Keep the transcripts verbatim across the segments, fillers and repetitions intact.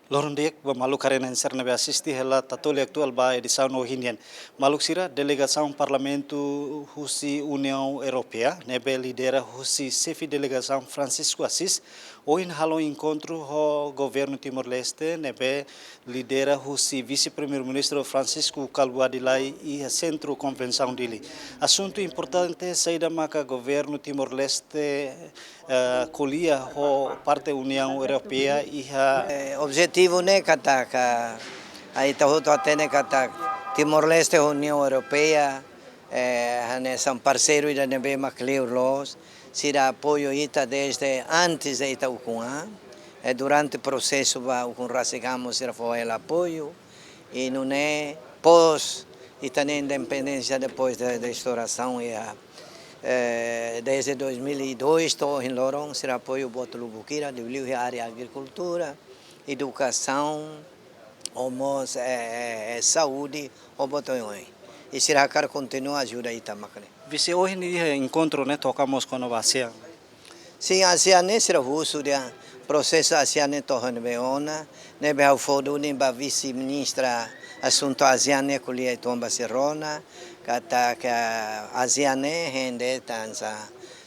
Loron di'ak ba maluk karenan sira ne'ebé asiste hela Tatoli Atuál ba edisaun ohin nian. Maluk sira, delegasaun Parlamentu husi Uniaun Europeia, ne'ebé lidera husi xefe delegasaun Francisco Assis, ohin halo enkontru ho governu Timor-Leste, ne'ebé lidera husi Vise-Primeiru-Ministru Francisco Kalbuadi Lay iha Sentru Konvensaun Dili. Asuntu importante saida maka governu Timor-Leste, eh, ko'alia ho parte Uniaun Europeia iha. Eh, objetivu ne'e katak, ah, ita hotu hatene katak Timor-Leste ho Uniaun Europeia, eh, hanesan parseiru ida ne'ebé mak kleur loos, sira apoiu ita desde antes de ita ukun an. Eh, durante prosesu ba ukun rasik an mós sira fó hela apoiu. I nune'e pós ita-nia independénsia, depois de, de restaurasaun iha, eh, desde dois mil e dois to'o ohin loron, sira apoiu boot lubuk hira, liuliu iha área agrikultura, edukasaun, ho mós, eh, eh, eh, saúde, ho boot oioin. I sira hakarak kontinua ajuda ita mak ne'e. Vise, ohin iha enkontru ne'e toka mós kona-ba ASEAN. Sin, ASEAN ne'e sira husu dehan prosesu ASEAN ne'e to'o ne'ebé ona, ne'ebé ha'u fó duni ba Vise-Ministra Asuntu ASEAN ne'e ko'alia uitoan ba sira rona, katak ASEAN ne'e hein de'it hanesan,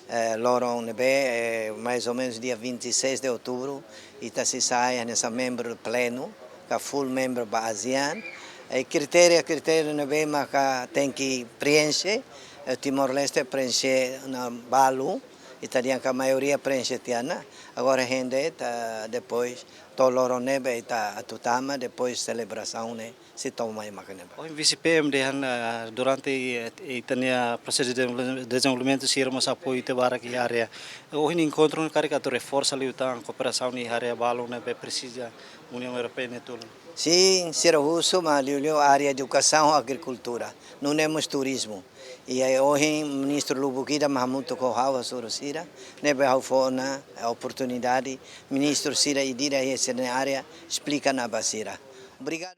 eh, loron ne'ebé, eh, mais ou menos dia vinte e seis de outubro, ita sei sai hanesan membru plenu, ka full member ba ASEAN. I kritériu, kritériu ne'ebé maka tenke preenxe, eh, Timor-Leste preenxe ona balu, ita dehan katak maioria preenxe tiha ona, agora hein de'it, ah, depois to'o loron ne'ebé ita atu tama, depois selebrasaun ne'e sei to'o mai mak ne'ebá. Ohin Vise, P M dehan, ah, durante, eh, ita-nia prosesu de dezenvol-, dezenvolvimentu sira mós apoiu ita barak iha área. Ohin enkontru ne'e karik atu reforsa liután kooperasaun iha área balu ne'ebé presiza Uniaun Europeia nia tulun. Sin, sira husu mak liuliu área edukasaun, agrikultura, nune'e mós turizmu. I ohin ministru lubuk ida mak hamutuk ho ha'u hasoru sira, ne'ebé ha'u fó ona oportunidade ministru sira ida-idak iha sira-nia área esplika ona ba sira. Obrigadu.